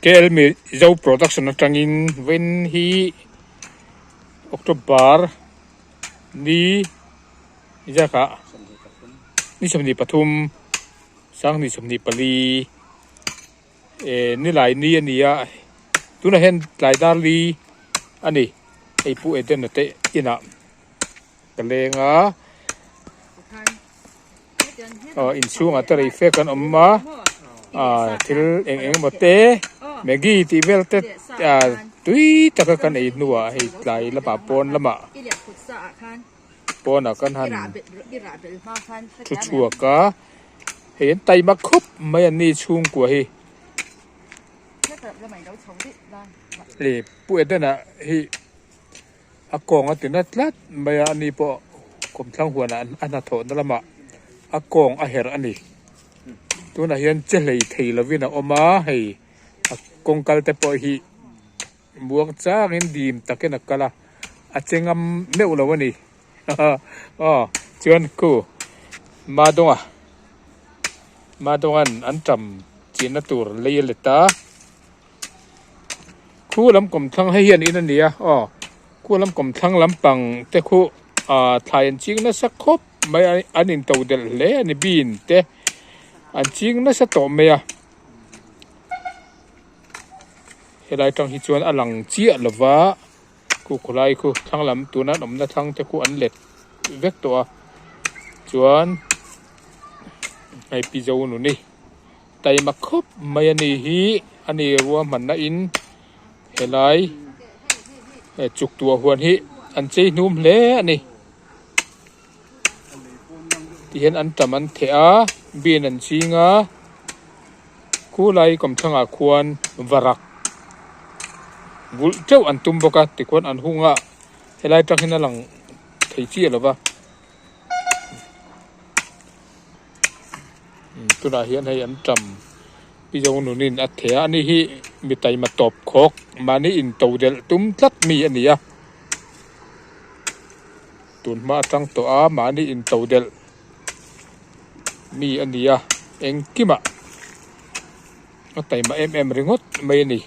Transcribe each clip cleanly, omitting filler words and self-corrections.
KL Mizo production atangin vawiin hi October ni ziakah ni 23 2024 eh nilai ni a ni a tunah hian tlai dar li a ni hei Pu Edena te inah. Ka leng a aw inchhungah te rei fek an awm a ah thil eng eng emaw te maggi tih vel te ah tui taka kan ei hnuah hei tlai lamah pawn lamah pawnah kan han thu chhuak a hei an taima khawp mai an ni chhungkua hi leh Pu Edena hi. A kawng a ti na tlat mai a, ani pawh kawmthlang huanah a hnathawhna lamah a kawng a herh a ni. Tunah hian che hlei thei lovin a awm a, hei a kawng kal te pawh hi muang changin dim takin a kal a, a che ngam meuh lo a ni. Aw chuan khu Madawnga Madawnga'n an ṭam chinna tur lei a let a. Khu lam kawmthlang hei hian in a ni a aw khu lam kawmthlang lampang te khu ah thlai an ching nasa khawp mai a an in to delh hle a ni bean te an ching nasa tawh mai a helai tang hi chuan a lang chiah lo va khu khawlai khu thlang lam tuna an awmna thlang te khu an let vek tawh a chuan hei pi zo nuni. Taima khawp mai a ni hi a ni ruahmanna in helai chuk tuah huan hi an chei hnum hle a ni tihian an tam an theh a bean an ching a khulai kawmthlangah khuan varak vulh teuh an tum bawk a tikhuan an hung a helai tang hian a lang thei chiah lo va. Tunah hian hei an tam pi zo nunin a theh a ani hi mi taima tawp khawk mahni in to delh tum tlat mi a ni a tun hma atang tawh a mahni in to delh mi a ni a engkimah a taima em em ringawt mai a ni.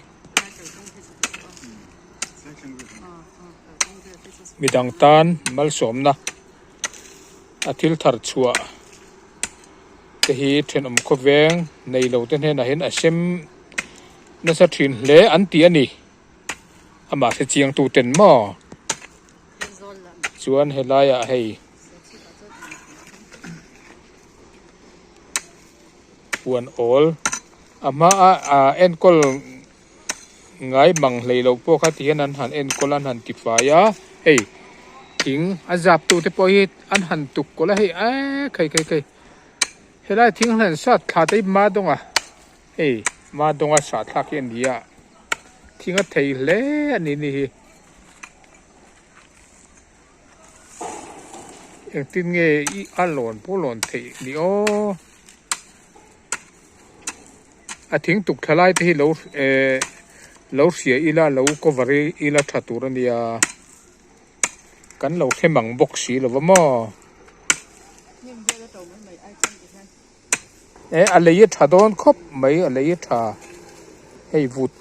Midang tan malsawmna a thil thar chhuah te hi thenawm khawveng nei lo te hnenah hian a sem nasa thin hle an ti a ni amah hre chiang tu ten maw chuan helaiah hei huan awl a hmaa ah enkawl ngai mang hlei loh pawh kha ti hian an han enkawl a an han tifai a hei thing a zap tu te pawh hi an han tuk kawlh a hei eee khai khai khai helai thing han sat thla te hi Madawnga hei Madawnga sah thlak hi a ni a thing a thei hle a ni ni hi engtin nge i a lawn pawh lawn theih ni aw. A thing tuk thla lai te hi lo ehh lo hria ila lo cover ila tha tur a nia kan lo hre mang bawk si lo va maw eh a lei a tha dawn khawp mai a lei a tha hei vut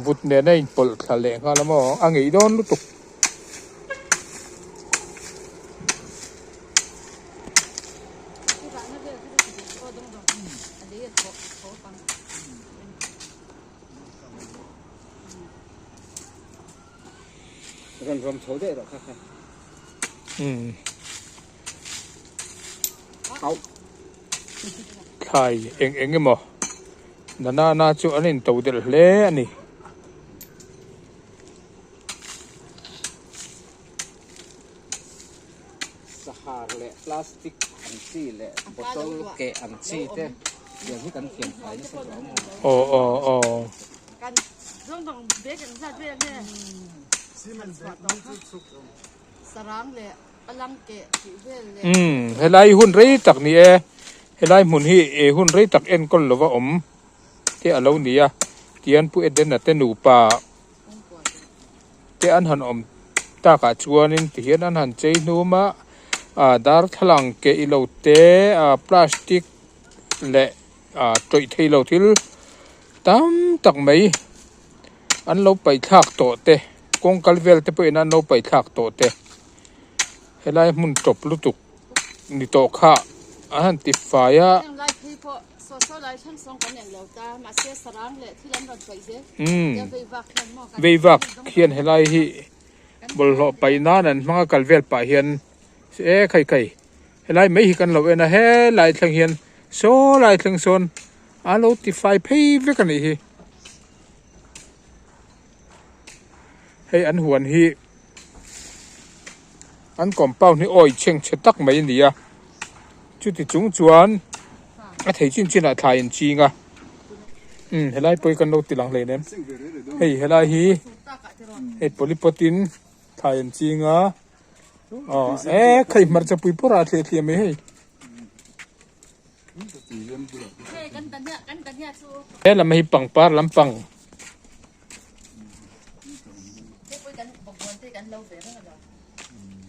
vut nen a inpawlh thla leh nghal a maw a ngeih dawn lutuk. Ran ram chho daih rawh kha kha. Umm. Thlai eng eng emaw banana chu an in to delh hle a ni. Sahar leh plastic ang chi leh bottle keh ang chi te tiang hi kan thiam fai nasa tawh ang aw. Aw aw aw. Umm helai hun rei tak ni e helai hmun hi hun rei tak enkawl lova awm te a lo ni a tian Pu Edena te nupa te an han awm takah chuanin tihian an han chei hnum a ah darthlalang keh ilo te ah plastic leh ah tawih theilo thil. Tam tak mai an lo paih thlak tawh te kawng kal vel te pawhin an lo paih thlak tawh te helai hmun tawp lutuk ni tawh kha an han ti fai a. Umm vei vak hian helai hi bawlhhlawh paih nan an hmang a kal vel pah hian e khai khai helai mai hi kan lo en a helai thleng hian saw lai thleng sawn A lo ti fai phei vek a nih hi. Hei an huan hi an compound hi awi chheng chhe tak mai a ni a, chuti chung chuan a thei chin chin ah thlai an ching a, umm helai pawh hi kan lo ti lang hle nem, hei helai hi hei polypot in thlai an ching a, aw e khai hmarcha pui pawr ah a thliah thliah mai hei. He lam hi pangpar lampang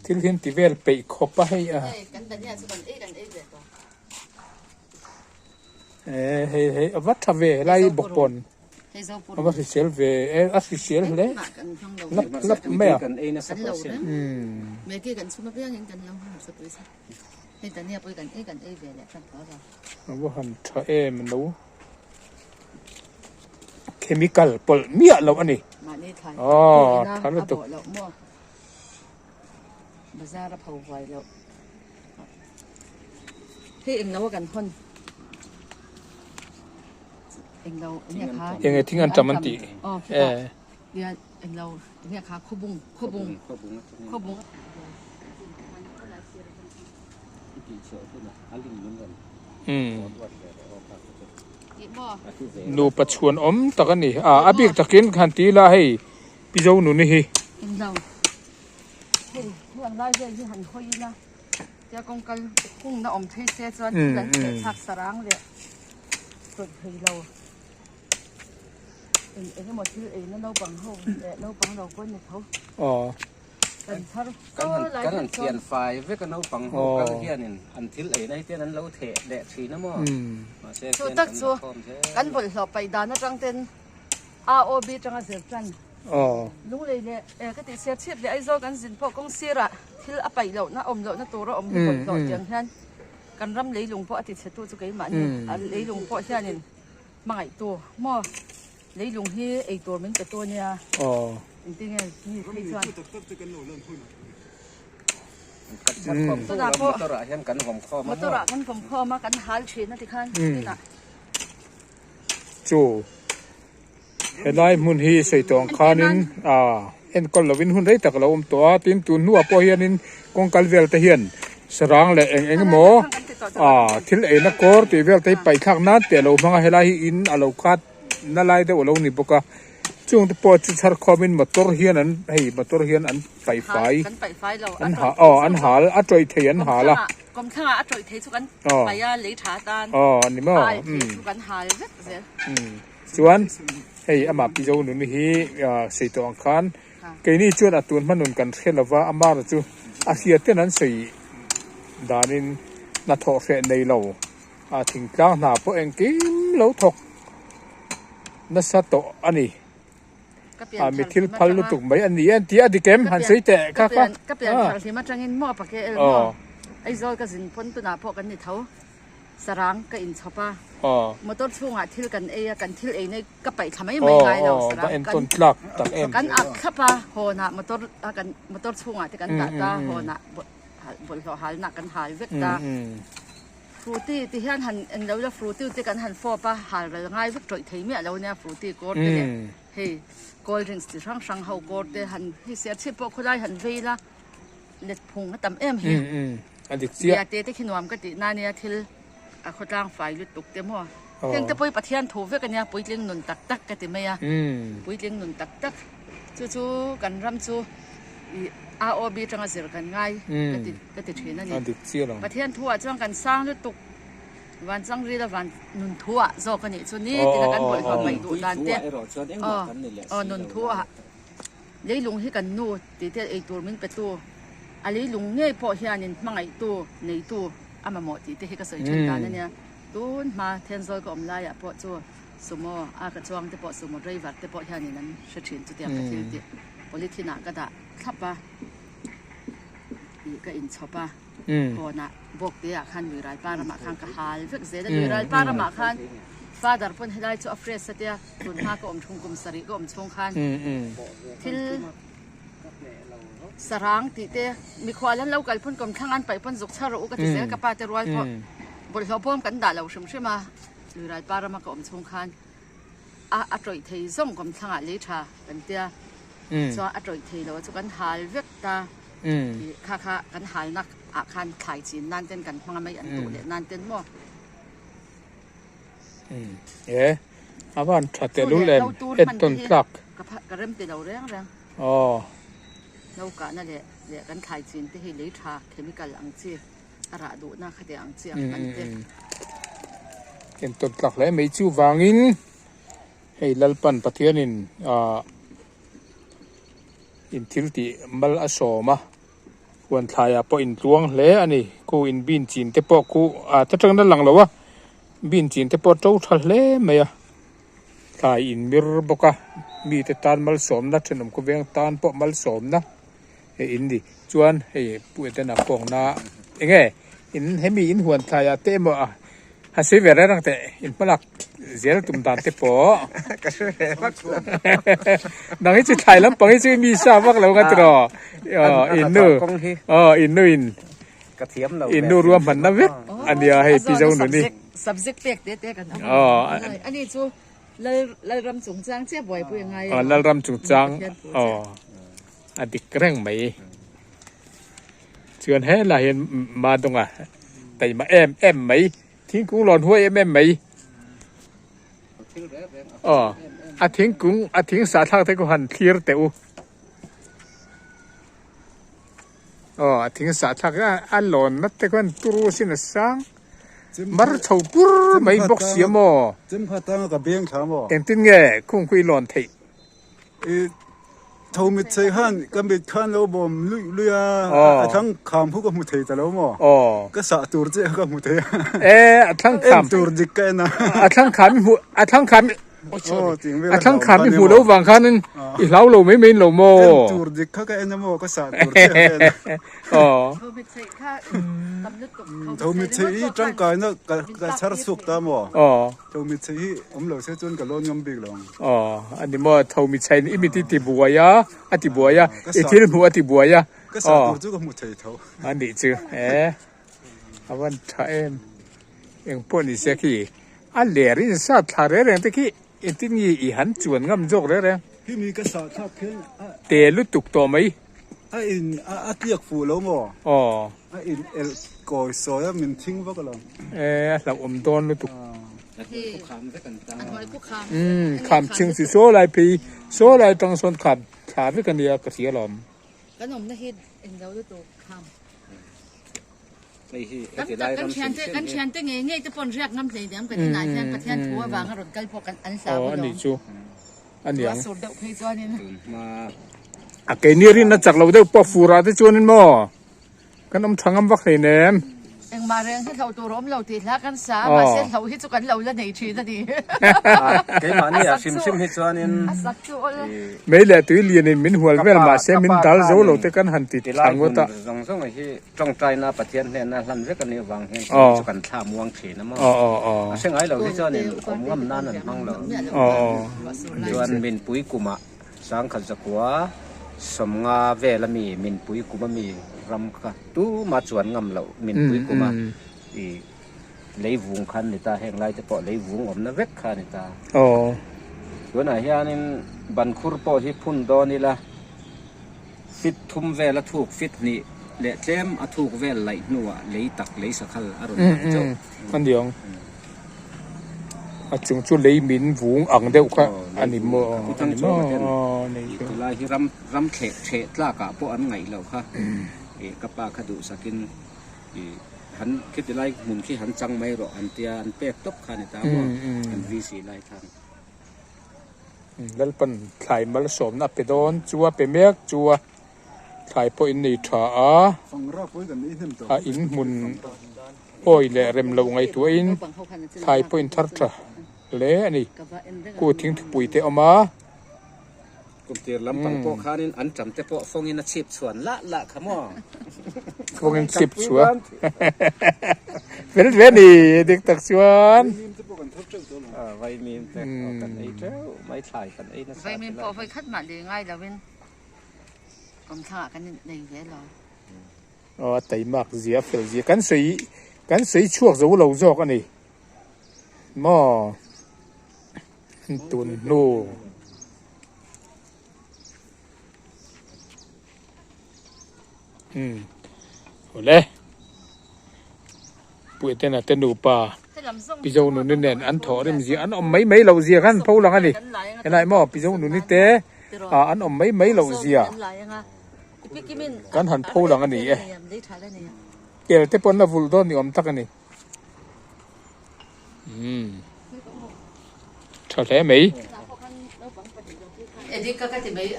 thil hian ti vel peih khawp a hei a eh hei hei a va tha ve helai bawk pawn a va hrisel ve e a hrisel hle lap lap mai a umm. A va han tha em lo chemical pawlh miah loh a ni aw tha lutuk. Enge thing an tam an tih e. Nupa chhuan awm tak a ni a a bik takin khan ti ila hei Pi Zonuni hi. Aw. Kan han kan han thian fai vek a naupang ho kal hianin an thil eina hi ten an lo theh leh thin a maw mahse Chu tak chu kan bawlhhlawh paih dan atang ten AOB atanga zir tan lunglei leh ka tih sia chhip leh Aizawl kan zin pawh kawng sirah thil a paih lohna awm lohna tur a awm hi bawlhhlawh tiang hian kan ram leilung pawh a ti chhe tu chu keimahni a leilung pawh hianin hmangaihtu maw. Leilung hi ei tur min pe tu ania. Engtin nge mi phei chuan. Tunah pawh motor ah hian kan vawm khawm a motor ah kan vawm khawm a kan hal thin a tikhan tunah. Chu helai hmun hi sawi tawh ang khanin enkawl lovin hun rei tak a lo awm tawh a tin tun hnuah pawh hianin kawng kal vel te hian sarang leh eng eng emaw thil eina kawr tih vel te hi paih thlak nan te a lo hmang a helai hi in a lo khat na lai deuh a lo ni bawk a chung te pawh chu chhar khawm in motor hian an hei motor hian an paih fai an ha aw an hal a tawih thei an hal a aw aw ni maw umm chuan hei amah pi zo nun hi sei tawh ang khan keini chuan a tun hmanun kan hre lova amara chu a hria ten an sawi danin hnathawh hreh nei lo. A thingtlang hna pawh engkim lo thawk nasa tawh a ni. A mi thil phal lutuk mai a ni e an ti a dik em? Han sawi teh kha kha. Ka pian thar hlim atangin maw pake el maw Aizawl ka zin pawn tunah pawh kan ni tho sarang ka inchhawp a motor chhungah thil kan ei a kan thil ei na ka paih thla mai mai ngai lo sarang kan kan ak thlap a hawnah motor a kan motor chhungah te kan dah ta hawnah bawlhhlawh halna kan hal vek ta. Fruity ti hian han eng lo ila fruity te kan han fawp a, hal ral ngai vek tawih thei miah lo nia fruity kawr te leh hei cold drinks chi hrang hrang ho kawr te han hei serchhip pawh khawlai han vei ila let phung a tam em hi. Bia te te khi nuam ka tih na nia thil a khawtlang fai lutuk te maw. Heng te pawh hi Pathian thu vek ania puitling nun tak tak ka ti mai a, puitling nun tak tak chu chu kan ram chu ih AOB atanga zir kan ngai ka ti ka ti thin a ni. Pathian thu ah chuan kan sang lutuk van chang rila van nun thu ah zawk a nih chu ni tina kan bawlhhlawh paih duh dan te aw aw nun thu ah leilung hi kan nu tih te ei tur min pe tu a leilung ngei pawh hianin hmangaihtu neitu a mamawh tih te hi ka sawi then dan a nia. Tun hma Thenzawl ka awm laiah pawh chu Sumo a ka chuang te pawh sumo driver te pawh hianin an hre thin chutiang ka thil tih polythene ah ka dah thlap a ih ka inchhawp a kawnah bawk te ah khan Luiral pa ramah khan ka hal vek zel a Luiral pa ramah khan father pawn helai chu a fresh a tia tun hma ka awm chhung kum sarih ka awm chhung khan thil sarang tih te mikhual an lo kal pawn kawmthlang an paih pawn zuk chhar rawh u ka ti zel ka pa te rual pawh bawlhhlawh bawm kan dah lo hrim hrim a. Luiral pa rama ka awm chhung khan a a tawih thei zawng kawmthlang ah lei tha kan tia chuan a tawih thei lo a chu kan hal vek ta ih kha kha kan hal nak ah khan thlai chin nan ten kan hmang a mai an tuh leh nan ten maw. E a van tha teh lul em entawn tlak. Ka rem ti lo reng reng. Aw. No kahna leh leh kan thlai chin te hi lei tha chemical ang chi. a rah duhna kha teh ang chiah hman te. Entawn tlak hle mai chu vangin hei Lalpan Pathianin ah in thil tih mal a sawm a, huan thlaiah pawh in tluang hle a ni. Khu in bin chin te pawh khu ah ta tangin a lang lo a, bin chin te pawh a to tha hle mai a, thlai in mir bawk a, mite tan malsawmna thenawm khawveng tan pawh malsawmna. Hei in ni chuan hei pu Edena kawngna enge in hemi in huan thlai ah te emaw a han sawi ve reng reng teh in hmalak zel tum dan te pawh ka hre ve vak lo nang hi chu thlai lampang hi chu mi sa vak lo nga tiraw in nu aw in nu in ka thiam lo in nu ruahman na vek ania hei pi zo nuni subject pek te te kan ani chu Lalram chungchang chiah buaipui a ngai a Lalram chungchang aw A dik reng mai. Chuan helai hian Madonga taima em em mai. Thingkung lawn huai em em mai. Aw, a thingkung, a thing sahthlak te khu han thlir teh u. Aw, a thing sahthlak a, a lawn na te khuan turu sin a sang. Mar chho pur mai bawk si a maw? Engtin nge khungpui lawn theih? I tho mit chei khan ka mit khan lo bawm luih luih a, a thlang kham khu ka hmu thei ta lo maw? Ka sah tur chiah ka hmu thei a. E, a thlang kham. En tur dik ka en a. A thlang kham i hmu, a thlang kham i, a thlang kham i hmu lo vang khanin i hlau lo mai mai in lo maw? En tur dik kha ka en a maw, ka sah tur chiah ka en a. Tho mit chei kha tam lutuk. Tho mit chei hi tangkaina ka chhar chhuak ta maw? Tho mit chei hi awm lo se chuan ka lawn ngam bik lo ang. Aw, a ni maw, tho mit chei i mit i ti buai a, a ti buai a, i thil hmuh a ti buai a. Ka sah tur chu ka hmu thei tho. A nih chu, e, a van tha em. Eng pawh ni se khi, a ler in sa thla reng reng te khi engtin nge i han chuan ngam zawk reng reng. Khi mi ka sah thlak khian a. Te lutuk tawh mai. A in, a tliak fuh lo maw? Aw. A in elh kawi sawi a min thing vak alawm. E, a hlauhawm dawn lutuk. Umm, kham chhing chu saw lai phei, saw lai tang sawn kham thla vek a nia ka hria alawm. Kan awmna hi englo lutuk kham. Hei hi heti lai ram hrim hrim hi. Kan thiante ngei ngei te pawn riak ngam hlei diam kan inah hian Pathian thu avanga rawn kal pawh kan an hlau alawm. Aw a nih chu. A niang. Chu a sur deuh phei chuanin. Tunhma. A keini rinna chak lo deuh pawh furah te chuanin maw. Kan awm tha ngam vak hleinem. Engmah reng hi hloh tur a awm lo tih hla kan sa a, mahse hloh hi chu kan lo la nei thin a ni. Keimahni ah hrim hrim hi chuanin A sak chu awl. Mei leh tui lianin min hual vel mahse min dal zo lo te kan han ti thla ngawt a. Tilai hmun zawng zawng hi tawngtaina Pathian hnena hlan vek a nih avang hian kei chu kan thla muang thin a maw. A hre ngai lo hi chuanin awm ngam nan an hmang lo. Chuan minpui kumah Sangkhat zakua sawmnga vel a mi minpui kum a mi ram kha tuma chuan ngam loh minpui kum a i leivung kha an ni ta heng lai te pawh leivung awmna vek kha a ni ta. Tunah hianin bankhur pawh hi phun dawn ila fit thum vel a thuk fit hnih leh tlem a thuk vel laih hnuah lei tak lei sakhal a rawn lang chauh. A chung chu lei min vung ang deuh kha a ni maw a ni maw aw nei chu. Tilai hi ram ram thleh thleh tlak ah pawh an ngaih loh kha ih ka pa kha duhsak in ih han khiti lai hmun khi han chang mai rawh an tia an pek tawp kha a ni ta maw an VC lai khan. Lalpan thlai malsawmna a pe dawn chu a pe mek chu a thlai pawh in nei tha a a in hmun awi leh rem loh ngaihtuahin thlai pawh in thar tha. hle a ni. Ku thingthupui te a awm a. Kum tir lampang pawh khanin an ṭam te pawh fawngin a chhip chhuan lah lah kha maw? Fawngin chhip chhuan fel ve ni dik tak chuan. Vaimim te pawh kan thar ṭeuh tawh lo. Vaimim te pawh kan ei ṭeuh mai thlai kan ei nasa. Vaimim pawh vawi khat mah lei ngai loin kawmthlangah kan nei ve lo. Aw a taimak zia a fel zia kan sawi kan sawi chhuak zo lo zawk a ni maw tun hnu. Umm awle Puitena te nupa Pizo nuni nen an thawh rim zia an awm mai mai loh zia khan pho lang a ni helai maw Pizo nuni te ah an awm mai mai loh zia kan han pho lang a ni e kel te pawn a vulh dawn ni awm tak a ni umm tha hle mai. Edika ka ti mai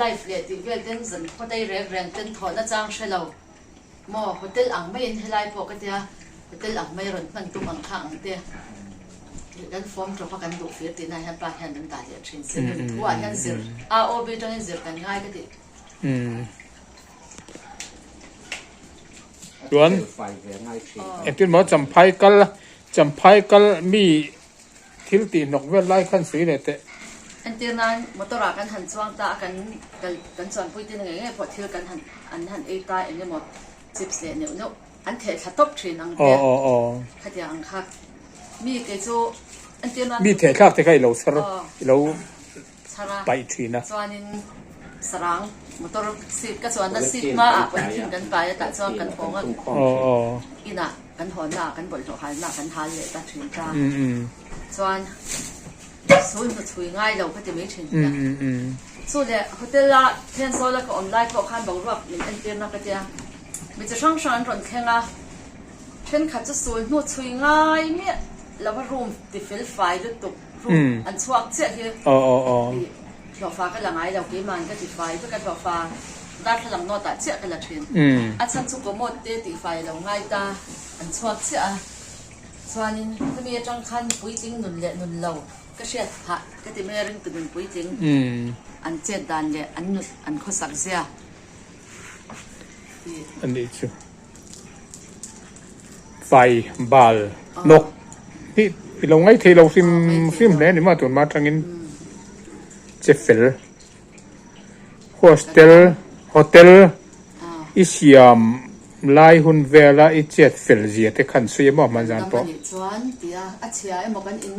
life leh tih vel ten zan khawdai reng reng ten thawhna chang hre lo maw hotel ang maiin helai pawh ka tia hotel ang mai rawn hman tum ang kha ang te kan form tawp a kan duh fir tihna hian pa hian min dah leh thin se nun thu ah hian zir AOB tangin zir kan ngai ka ti. Chuan engtin maw champhai kal champhai kal mi thil tih hnawk vel lai khan sawi leh teh. Entir nan motor ah kan han chuang ta a kan kal kan chuanpui te ngei ngei pawh thil kan han an han ei ta eng emaw chips leh neuh neuh an theh thla tawp thin ang te khatiang ang kha mi kei chu entir nan Mi theh thlak te kha i lo chhar i lo paih thin a. Chuanin sarang motor seat ka chuanna seat hmaah polythene kan pai a tah chuan kan hawng a inah kan hawnna ah kan bawlhhlawh halna ah kan hal leh ta thin ta. Chuan sul hnu chhui ngai lo ka ti mai thin nia. Chu leh hotel a Thenzawl a ka awm lai pawh khan boruak min entirna ka tia. Mi chi hrang hrang an rawn thleng a, thenkhat chu sul hnu chhui ngai miah lova room ti fel fai lutuk. Room an chhuak chiah hi tih hlawhfa ka la ngai lo keiman ka ti fai vek a hlawhfa darthlalang nawt ah chiah ka la thin a chhan chu commode te tih fai a lo ngai ta an chhuak chiah a chuanin hemi atang khan puitling nun leh nun lo ka hriat phah ka ti mai a ringtu nun puitling an chet dan leh an nut an khawsak zia tih. A nih chu. Fai bal nawk hi i lo ngaih theih lo hrim hrim hle a ni maw tunhma atangin che fel hostel hotel i siam lai hun vela i chet fel zia te khan sawi a maw hman zan pawh. Chuan tia a chhia emaw kan in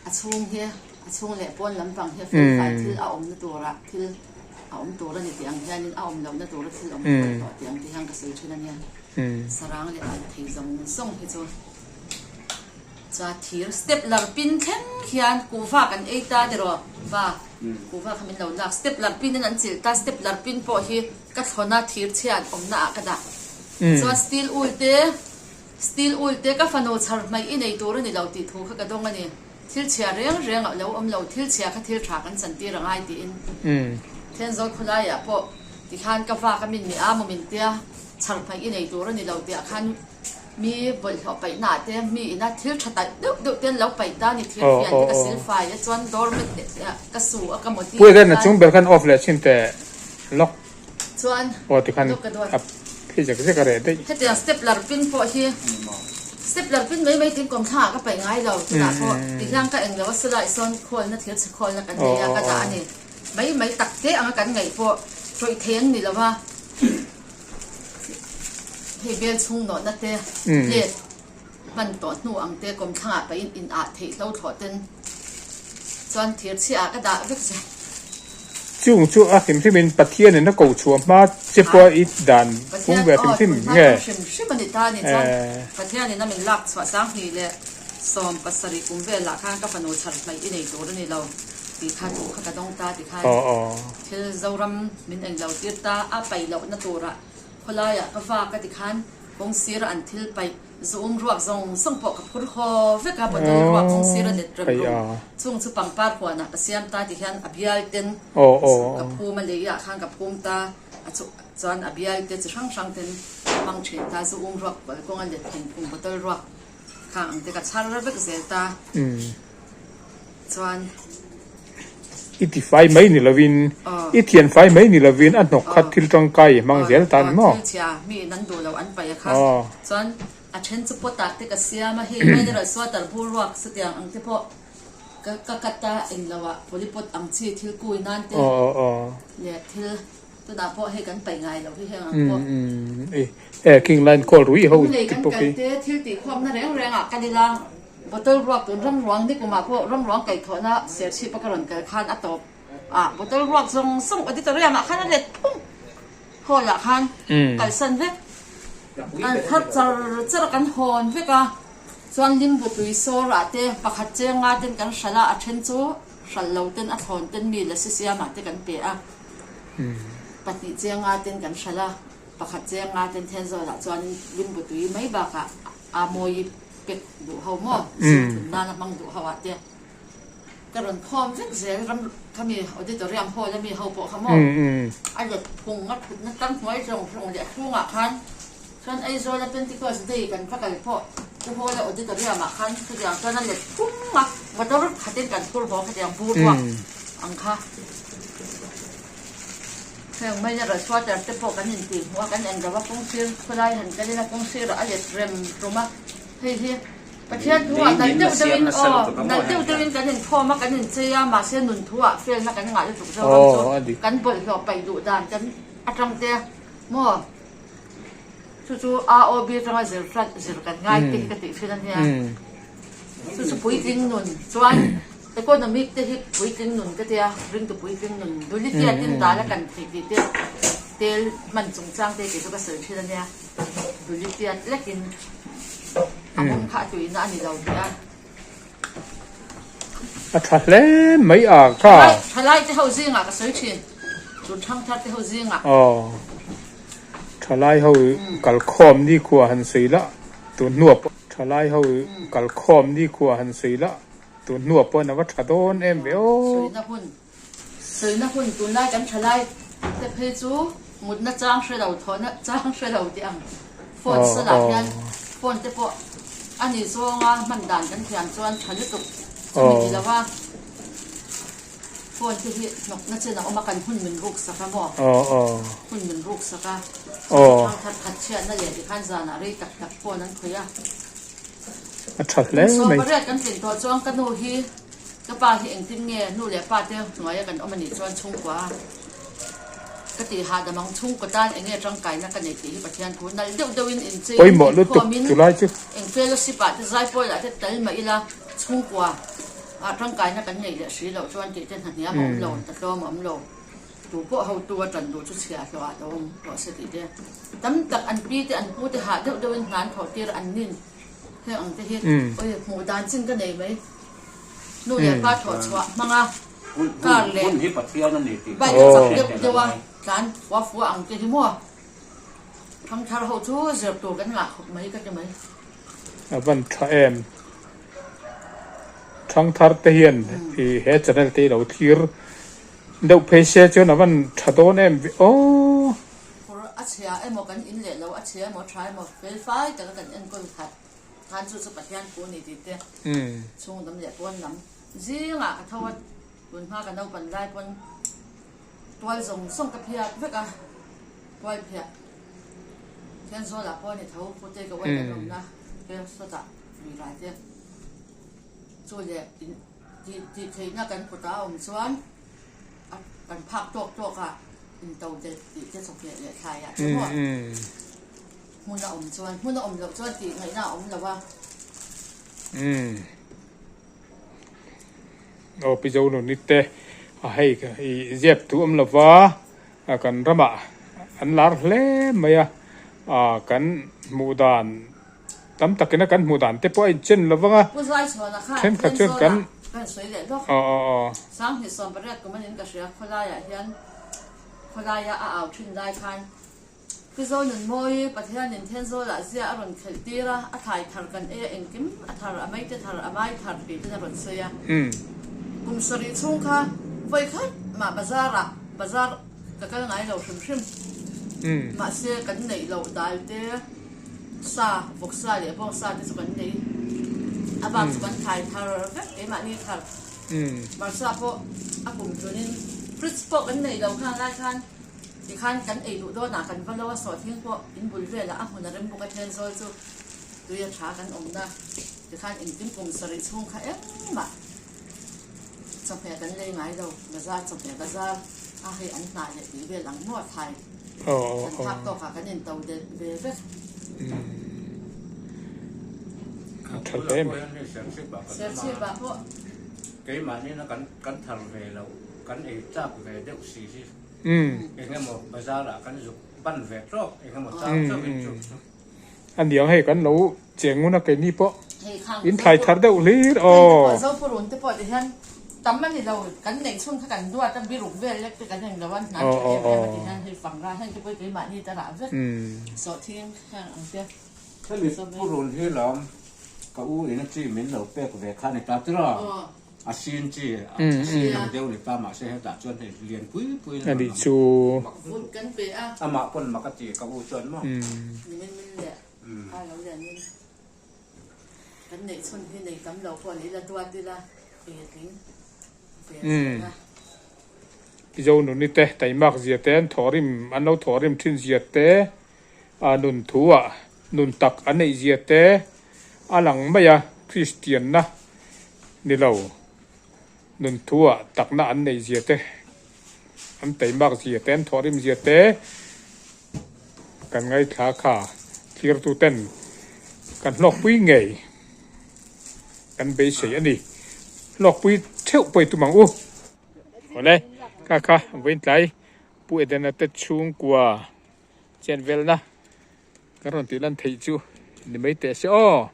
a chhung hi a chhung leh pawn lampang hi a fel fai thil a awmna turah thil a awm tur a ni tih ang hianin a awm lohna tura thil awm tur tawh tih ang te hian ka sawi thin a nia. Sarang leh alh thei zawng zawng hi chu chuan thir step lar pin thleng hian kuhva kan ei ta tiraw va kuhva kha min lo lak step lar pin in an chilh ta step lar pin pawh hi ka thlawn a thir chhia an awmna ah ka dah chuan steel ul te steel ul te ka fanu chhar hmaih i nei tur a ni lo tih thu kha ka dawng a ni. Thil chhia reng reng a lo awm lo, thil chhia kha thil tha kan chantir a ngai tiin Thenzawl khawlaiah pawh tikhan ka vak a min mi a maw min tia chhar hmaih i nei tur a ni lo tiah khan mi bawlhhlawh paihna ah te mi ina thil tha taih deuh deuh te an lo paih ta a ni thir fian te ka sil fai a chuan doormat ka su a ka mawti Puia hian a chung ber khan off leh chin teh lawk Chuan aw tikhan a phei zek zek a reh daih. Hetiang step lar pin pawh hi step lar pin mai mai tin kawmthlang ah ka paih ngai lo tunah pawh tihian ka englo a silai sawn khawlna thir chhe khawlna kan nei a ka dah a ni mai mai tak te anga kan ngaih pawh tawih thei an ni lo a hei bel chhung nawhna te plate hman tawh hnu ang te kawmthlang ah paih in in ah theih hlo thlawh ten chuan thir chhiah ah ka dah vek zel. Chung chu a hrim hrim in Pathian in a ko chhuah hma che pawh i dan phung ve hrim hrim nge? Pathian aw hrim hrim a ni ta a ni chuan Pathian in a min lak chhuah 20 leh 17 kum vel ah khan ka fanu chhar hmaih i nei tur a ni lo tih kha thu kha ka dawng ta ti khan thil Zoram min englo tir ta a paih loh na tur ah khawlai ah ka vak a ti khan kawng sir a an thil paih Zuum ruak zawng zawng pawh ka phur haw vek a, bottle ruak kawng sir a let rem rum. Chung chu pangpar huanah ka siam ta ti hian a bial ten ka phum a, lei ah khan ka phum ta a chu chuan a bial te chi hrang hrang ten ka hmang thin ta. Zuum ruak kawng a let thing phung bottle ruak khang ang te ka chhar vek zel ta. Chuan. I ti fai mai ni lovin, i thian fai mai ni lovin a hnawk khat thil tangkai i hmang zel ta ni maw? Thil chhia mi in an duh lo an paih a kha. Chuan a then chu pot ah te ka siam a, hei mineral water bur ruak chutiang ang te pawh ka ka cut a englo ah polypot ang chi thil kui nan te leh thil tunah pawh hei kan paih ngai lo hi heng ang pawh. E king line call rui ho te pawh khi. Te thil tih khawmna reng reng ah kal ila bottle ruak tun ram ruang ni kumah pawh ram ruang kaih thawhna serchhip a ka rawn kal khan a tawp a bottle ruak zawng zawng auditorium ah khan a let phung hall ah khan kalsan vek kan thar char char a kan hawn vek a chuan limbu tui sawr ah te pakhat chenga ten kan hralh a a then chu hralh lo ten a thlawn ten mi lasi siam ah te kan pe a pahnih chenga ten kan hralh a. Pakhat cheng nga ten then zawlah chuanin limbu tui mai bakah a mawi pek duh ho maw zir thun nana hmang duh ho ah te ka rawn khawm vek zel ram khami auditorium hall ami ho pawh kha maw a let phung a thutna tlang hnuai zawng zawng leh a chhungah khan chuan Aizawl a Pentecost day kan va kal pawh chu hall a auditorium ah khan chutiang chuan a let phung a motor khatin kan phur haw khatiang bur ruak ang kha. Heng mineral water te pawh kan intih hmuh a, kan en lo a, kawng sir khawlai han kal ila kawng sirah a let rem rum a, hei hi Pathian thu ah nalh deuh deuhin aw nalh deuh deuhin kan inkhawm a, kan inchei a, mahse nun thu ah felna kan ngah lutuk zo ram chu kan bawlhhlawh paih duh dan kan atang te maw chu chu AOB atanga zir hrat zir kan ngai te hi ka tih thin a nia. Chu chu puitling nun chuan economic te hi puitling nun ka tia, ringtu puitling nun Dulitia tin dal a kan theih tih te tel hman chungchang te kei chu ka sawi thin a nia, Dulitia tlekin a awm kha a tuihna a ni lo tih a. A tha hle mai a kha. Thalai te ho zingah ka sawi thin, chu thangthar te ho zingah. Aw. Thalai ho kalkhawm ni khua han sawi la tun hnuah pawh. Thalai ho kalkhawm ni khua han sawi la tun hnuah pawh in a va tha dawn em ve aw. Sawina hun Sawina hun tunlai kan thalai te phei chu mutna chang hre lo thawhna chang hre lo tih ang phone salah hian phone te pawh a ni zawnga hman dan kan thiam chuan tha lutuk chumi ti lo a phone te hi hnawkna chen a awm a kan hun min ruk sak a maw hun min ruk sak a thang khat khat chhiatna leh tikhan zanah rei tak tak phone an khawih a. A tha hle mai. Sawmpariat kan tlin tawh chuan ka nu hi Ka pa hi engtin nge nu leh pa te hnuaia kan awm a nih chuan chhungkua ka tih hahdam ang, chhungkaw tan enge tangkaina ka neih tih hi Pathian thu nalh deuh deuhin incheiin Pawimawh lutuk inkhawmin chulai chu. Eng fellowship ah te zaipawl ah te tal mah ila chhungkua ah tangkaina kan neih leh hri loh chuan tih te hnahniam a awm lo, tatlawm a awm lo, tu pawh hotu a tan duh chu chhiah hlawh ah lo awm rawh se tih te tam tak an pi te an pu te hah deuh deuhin hna an thawh tir an nin heng ang te hi awi hmuh dan chin ka nei mai. Nu leh pa thawh chhuah hmanga car leh bike a chak deuh deuh a tlan fua fua ang te hi maw thangthar ho chu zir tur kan ngah khawp mai ka ti mai. A van tha em. Thangthar te hian i he channel te hi lo thlir deuh phei se chuan a van tha dawn em ve aw. Phur a chhia emaw kan in leh lo a chhia emaw tha emaw fel fai taka kan enkawl khat. Khan chu chu Pathian thu a ni tih te chhung lam leh pawn lam zingah ka tho a, tun hma ka naupan lai pawn tual zawng zawng ka phiat vek a, tual phiah Pathian zawlah pawh a ni tho, pute ka uai kan awmna peng sawtah lui rai te chu leh tih tih theihna kan kutah a awm chuan a kan phak tawk tawkah into delh tih te chawhmeh leh thlaiah te maw. Hmun a awm chuan, hmun a awm loh chuan tih ngaihna a awm lo a. Umm. Aw Pi Zonuni te a hei i ziap tu awm lova kan ramah an lar hle mai a, kan hmuh dan tam takin a kan hmuh dan te pawh a inchen lo vang a. Pu Zaichhuana khan Thenkhat chuan kan Thenzawl-ah kan sawi leh lawk. Aw aw aw. Sanghnih 18 kum anin ka hria khawlaiah hian khawlaia a au thin lai khan Pi Zonunmawi, Pathianin Thenzawlah zia a rawn khelh tir a, a thlai thar kan ei a, engkim a thar, a meite thar, a mai thar tih ten a rawn sawi a. Kum sarih chhung kha vawi khat mah bazar ah bazar ka kal ngai lo hrim hrim. Mahse kan neih loh dal te, sa, vawksa leh bawngsa te chu kan nei. A bak chu kan thlai thar vek, keimahni thar. Hmarcha pawh a kum tlunin fridge pawh kan nei lo khan lai khan tikhan kan ei duh dawnah kan va lo a sawhthing pawh in bul velah a hmun a rem bawk a Thenzawl chu tui a tha kan awmna tikhan engtin kum sarih chhung kha engmah chawhmeh kan lei ngai lo bazar chawhmeh bazar a hei an hnah leh tih vel ang maw thlai kan phak tawkah kan in to delh ve vek. Tha hle mai. Serchhipah pawh. Keimahni na kan kan thar ve loh kan ei chak ve deuh si hi eng emaw bazar ah kan zuk ban ve tawk eng emaw chang chauh in chu chu. A niang hei kan lo cheng ngun a keini pawh in thlai thar deuh hlir aw. Zopurun te pawh ti hian tam a ni lo kan neih chhun kha kan duat a biruk vel lek te kan eng lo a hna tha em em a ti hian hei fangra heng te pawh hi keimahni te rah vek sawhthing heng ang te. Hemi purun hi lawm ka u in a chi min lo pek ve kha ni ta tura a sin chi a sin ang deuh ni ta mahse hetah chuan hei lian pui pui in a nih chu vut kan pe a amah pawn mak a ti ka u chuan maw nimin min leh a lo lian in kan neih chhun hi nei tam lo pawh ni ila duat ila ei a tling ve zel a. Zo nuni te taimak zia te an thawhrim an lo thawhrim thin zia te A nun thuah nun tak a neih zia te a lang mai a, Kristianna ni lo nun thuah takna an neih zia te, an teimak zia te, an thawhrim zia te kan ngaithla kha thirtu ten kan hlawkpui ngei kan beisei a ni. Hlawkpui theuh pawh i tum ang u. Awle, kha kha vawiin tlai Pu Edena te chhungkua. Chenvelna kan rawn tih lan theih chu ni mai teh se aw.